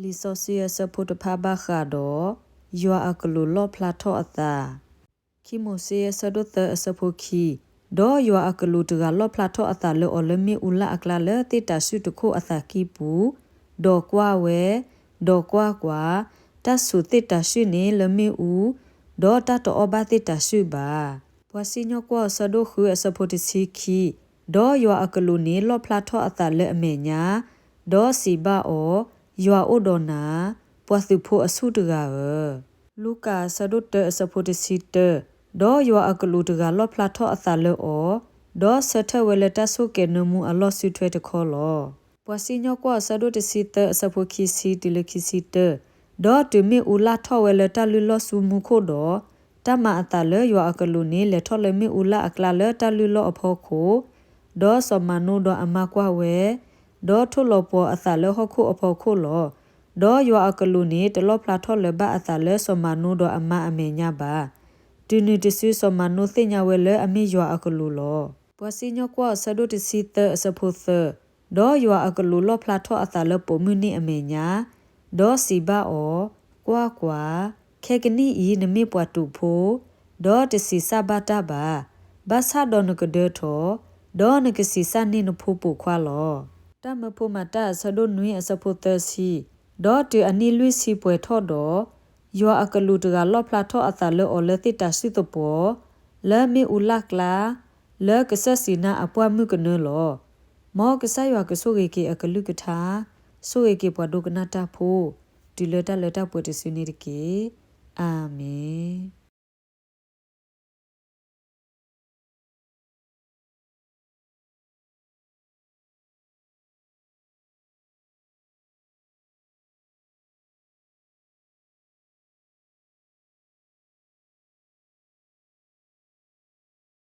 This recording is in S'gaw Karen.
လံာ်စီဆှံအဆၢဖိတဖၣ်ဘၣ်ဃးဒီး ယွၤအကလူးလီၣ်ဖျါထီၣ်အသး ခံမိၤၡ့အဆၢဒိၣ်သၢအဆၢဖိခံ, ဒီးယွၤအကလူးတဂၤလီၣ်ဖျါထီၣ်အသးလၢအီၤလၢမ့ၣ်အူလၢ်အကျါလၢသ့ၣ်တၤဆှုၣ်တခိၣ်အသးကံၢ်ပူၤ, ဒီးကွၢ်ဝဲ, ဒီးကွၢ်ကွၢ်, တၢ်ဆူးသ့ၣ်တၤဆှုၣ်န့ၣ်လၢမ့ၣ်အူ, ဒီးတၢ်တအီၣ်ဘၣ်သ့ၣ်တၤဆှုၣ်ဘၣ်. ပှၤစံၣ်ညီၣ်ကွီၢ်အဆၢဒိၣ်ဃုအဆၢဖိတဆံခံ, ဒီးယွၤအကလူးန့ၣ်လီၣ်ဖျါထီၣ်အသးလၢအမဲာ်ညါ, ဒီးစံးဘၣ်အီၤ, ယွၤအိၣ်ဒီးနၤ, ပှၤသုးဖိအဆူၣ်တဂၤဧၢ. လူၤကၣ်အဆၢဒိၣ်တၢအဆၢဖိတဆံတၢ, ဒီးယွၤအကလူးတဂၤလီၣ်ဖျါထီၣ်အသးလၢအီၤ, ဒီးဆၢထၢၣ်ဝဲလၢတၢ်ဆိၣ်ကဲၤနၢမူအလီၢ်စုထွဲတခီလီၤ. ပှၤစံၣ်ညီၣ်ကွီၢ်အဆၢဒိၣ်တဆံသၢအဆၢဖိခံဆံတုၤလၢခံဆံတၢ, ဒီးတုၤမ့ၣ်အူလၢ်ထီၣ်ဝဲလၢတၢ်လုၢ်လီၢ်ဆူမူခိၣ်ဒီး, တၢ်မၤအသးလၢယွၤအကလူးန့ၣ် လဲၤထီၣ်လၢမ့ၣ်အူလၢ်အကျါလၢတၢ်လုၢ်လီၢ်အဖီခိၣ်, ဒီးစီၤမၤနိဒီးအမါကွၢ်ဝဲ, ဒီးထိၣ်လီၤပှီၤအသးလၢဟီၣ်ခိၣ်အဖီခိၣ်လီၤ. ဒီးယွၤအကလူးန့ၣ် တလီၣ်ဖျါထီၣ်လၢၤဘၣ်အသးလၢစီၤမၤနိဒီးအမါအမဲာ်ညါဘၣ်. တုၤနုၤတစုစီၤမၤနိသ့ၣ်ညါဝဲလၢအမ့ၢ်ယွၤအကလူးလီၤ. ပှၤစံၣ်ညီၣ်ကွီၢ်အဆၢဒိၣ်တဆံသၢအဆၢဖိသၢ, ဒီးယွၤအကလူးလီၣ်ဖျါထီၣ်အသးလၢပိာ်မုၣ်န့ၣ်အမဲာ်ညါ, ဒီးစံးဘၣ်အီၤ, ကွၢ်ကွၢ်, ခဲကနံၣ်အံၤနမ့ၢ်ပှၤတူာ်ဖိ, ဒီးတဆံးစၢ်ဘၣ်တၢ်ဘၣ်. ဘၣ်ဆၣ်ဒီးနကဒၢထီၣ်, ဒီးနကဆံးစၢ်န့ၢ်နဖိပိာ်ခွါလီၤ. တၢ်မၢဖိမၤတၢ်အဆၢဒိၣ်နွံအဆၢဖိသၢဆံ, ဒီးတုၤအနံၣ်လွံၢ်ဆံပှဲၤထီၣ်ဒီး, ယွၤအကလူးတဂၤလီၣ်ဖျါထီၣ်အသးလၢအီၤလၢသ့ၣ်တၤဆှုၣ်သပှီၤ, လၢမ့ၣ်အူလၢ်ကျါ, လၢကစၢၢ်စံၤနါအပှၢ်မုၢ်ကနၢလီၤ. မ်ကစၢ်ယွၤကဆိၣ်ဂ့ၤက့ၤအကလုၢ်ကထါ, ဆိၣ်ဂ့ၤက့ၤပှၤဒိကနၣ်တၢ်ဖိ, တုၤလၢတၢ်လၢတၢ်ပှဲၤတစုန့ၣ်တက့ၢ်. အၤမ့ၣ်.